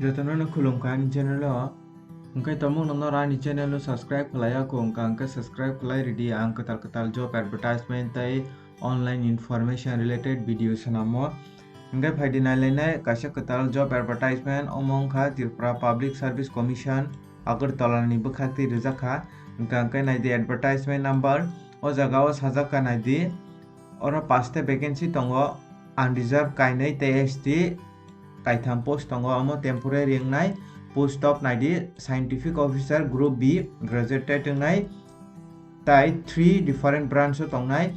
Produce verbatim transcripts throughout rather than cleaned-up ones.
Jotono no khulumkha ani channel o. Hwnkhe tongmung no noro ani channel no subscribe khlai ya kho, wngkha hwnkhe subscribe khlai ridi, ang kwtal kwtal job advertisement tei online information related video swnamo. Hwnkhe phaidi nailainai kaisa kwtal job advertisement, omo wngkha Tripura Public Service Commission, Agartala ni bwkhak twi rijak kha. Hwnkha hwnkhe naidi advertisement number, o jaga o sajak kha naidi, oro paste vacancy tongo, unreserved kainwi tei S T kaitham post tongo, omo temporary wngnai. Post of naidi scientific officer group B, graduated wngnai, tai three different branch o tongnai.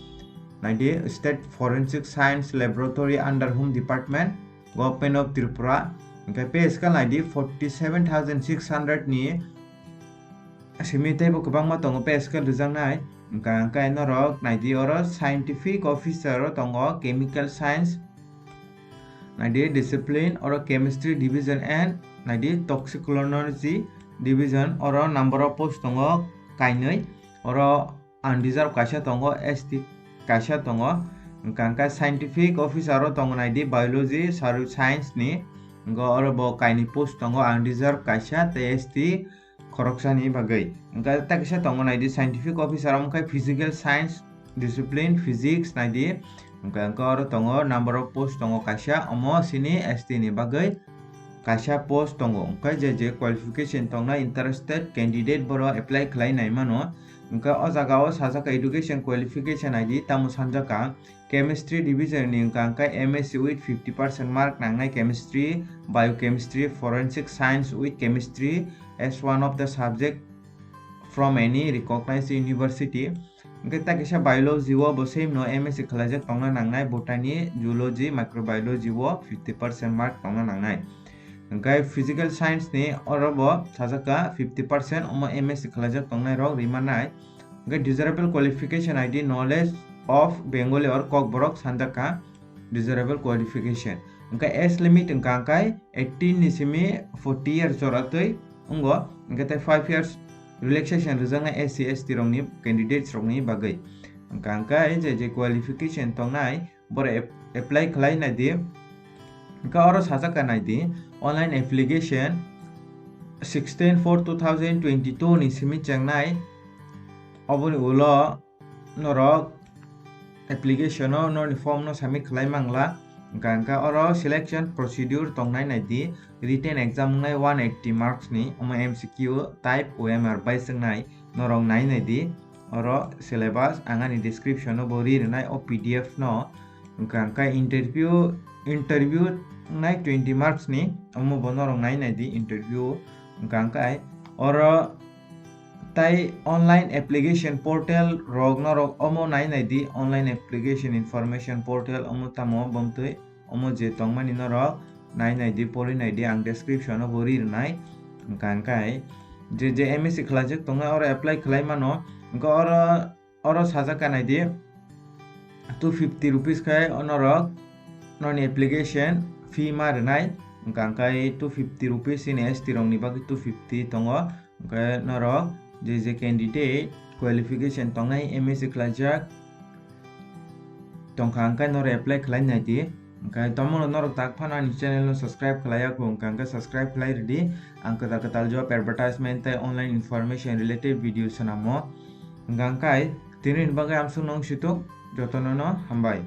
Naidi state forensic science laboratory under home department, government of Tripura. Hwnkhe pay scale naidi forty seven thousand six hundred ni simi teibo kwbangma tongo pay scale rijaknai. Hwnkha hwnkhe norok naidi oro scientific officer o tongo chemical science, naidi discipline oro chemistry division and naidi toxicology division, oro number of post tongo kainwi, oro unreserved kaisa tongo, S T kaisa tongo. Hwnkha hwnkhe scientific officer o tongo naidi biology, science ni, hwnkhe oro bo kainwi post tongo, unreserved kaisa tei S T khoroksani bagwi. Hwnkhe takisa tongo naidi scientific officer, omo khe physical science discipline physics naidi. Hwnkhe hwnkhe oro tongo number of post tongo kaisa, omo sini S T ni bagwi kaisa post tongo. Hwnkhe je je qualification tongnai interested candidate borok apply khlai nai mano. Hwnkhe o jaga o sajak kha education qualification naidi, tamo sanjak kha chemistry division ni wngkha hwnkhe M S C with fifty percent mark nangnai chemistry, biochemistry, forensic science with chemistry as one of the subject from any recognized university. Hwnkhe takisa biology o bo same no M S C khlaijak tongna nangnai, botany, zoology, microbiology o fifty percent mark tongna nangnai. Hwnkhe physical science ni oro bo sajak kha fifty percent, omo M S C khlaijak tongnai rok rima nai. Hwnkhe desirable qualification naidi knowledge of Bengali or Kokborok sanjak kha desirable qualification. Hwnkhe age limit wngkha hwnkhe eighteen ni simi forty years jora twi wngo, hwnkhe tei five years relaxation rwjaknai S C S T rokni candidates rokni bagwi. Hwnkha hwnkhe je je qualification tongnai, borok ap-, apply khlai naidi. Hwnkhe oro sajak kha naidi, online application sixteen four two thousand twenty-two ni simi chengnai. Oboni ulo norok application o norni form no submit khlai mangla. Hwnkha hwnkhe oro selection procedure tongnai naidi, written exam wngnai one eighty marks ni, omo M C Q type O M R bai swngnai, norok nai naidi. Oro syllabus ang ani description o bo ri rwnai o P D F no. Hwnkha hwnkhe interview, interview nai twenty marks ni, omo bo norok nai naidi interview. Hwnkha hwnkhe oro tai online application portal rok norok omo nai naidi, online application information portal omo tamo bomtwi. Omo je tongmani norok nai naidi, pori naidi, ang description o bo ri rwnai. Hwnkha hwnkhe je je M S C khlaijak tongnai oro apply khlai mano. Hwnkhe oro, oro sajak kha naidi two fifty rupees khai onorok noni application fee ma rwnai. Hwnkha hwnkhe two fifty rupees chini S T rokni bagwi two fifty tongo. Hwnkhe norok je je candidate qualification tongnai M S C khlaijak tongkha, hwnkhe norok apply khlai naidi. Hwnkhe tongmung norok tak phano ani channel no subscribe khlai ya kho, hwnkha hwnkhe subscribe khlai ridi. Ang kwtal kwtal job advertisement tei online information related video swnamo. Hwnkha hwnkhe tini ni bagwi amsuk nung situk, jotono no hambai.